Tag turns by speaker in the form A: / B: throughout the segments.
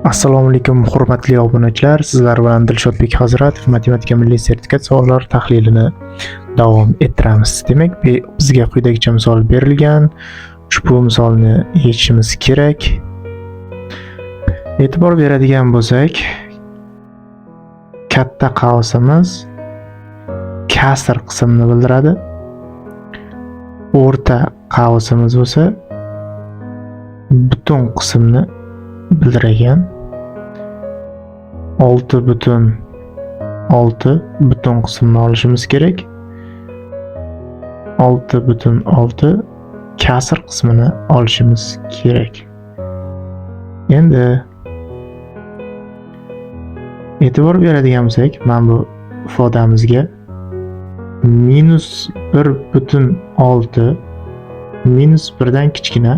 A: Assalomu alaykum, hurmatli obunachilar. Sizlar bilan Dilshodbek Hazratov. Matematika milliy sertifikat savollari tahlilini davom ettiramiz. Demak, bizga quyidagicha misol berilgan. Ushbu misolni yechishimiz kerak. E'tibor beradigan bo'lsak, katta qavsimiz kasr qismini bildiradi. O'rta qavsimiz bo'lsa butun qismni bildirgan. 6,6 butun qismini olishimiz kerak. 6,6 kasr qismini olishimiz kerak. Endi e'tibor beradigan bo'lsak, mana bu ifodamizga -1,6 -1 dan kichkina,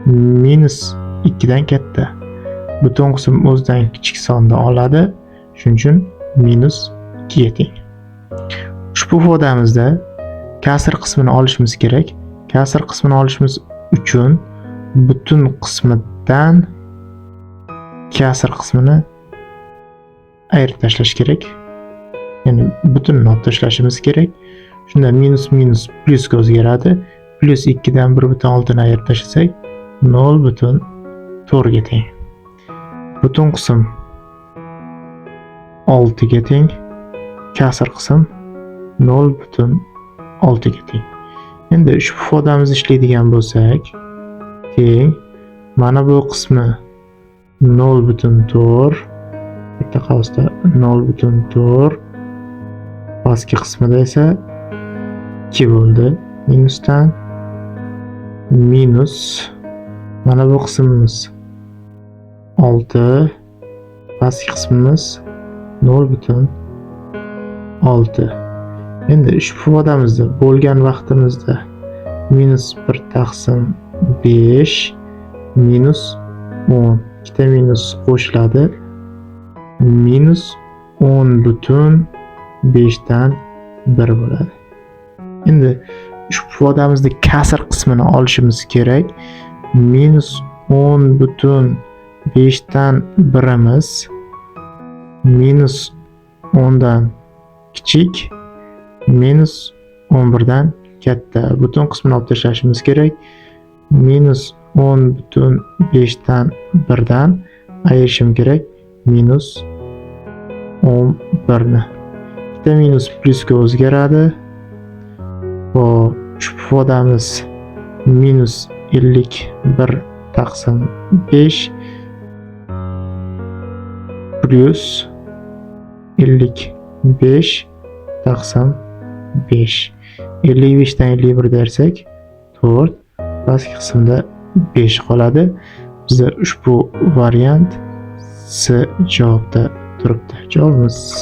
A: -2 dan katta. Butun qism o'zidan kichik sonni oladi. Shuning uchun -2 ga teng. Ushbu ifodamizda kasr qismini olishimiz kerak. Kasr qismini olishimiz uchun butun qismidan kasr qismini ayirib tashlash kerak. Ya'ni butunini olib tashlashimiz kerak. Shunda minus minus plyusga o'zgaradi. +2 dan 1,6 ni ayirib tashlasak, 0,4 ga teng. Butun qism 6 ga teng. Kasr qism 0,6 ga teng. Endi ushbu ifodamizni ishlaydigan bo'lsak, teng mana bu qismi 0,4, bitta qavsda 0,4, pastki qismida esa 2 bo'ldi. Minusdan minus mana bu qismimiz 6, pastki qismimiz 0,6. Endi ushbu ifodamizni bo'lgan vaqtimizda -1 taqsim 5 -10, ikkita minus qo'shiladi, -10,5 dan 1 bo'ladi. Endi ushbu ifodamizni kasr qismini olishimiz kerak. -10,5 dan birimiz -10 dan kichik, -11 dan katta. Butun qismini olib tashlashimiz kerak. -10,5 dan birdan ayirishim kerak -11 ni. Ikkita minus plyusga o'zgaradi. Xo'p, ushbu ifodamiz -51 taqsim 5 +55 taqsim 5. 55 dan 51 dersak 4, pastki qismda 5 qoladi. Bizda ushbu variant C javobda turibdi. Javobimiz C.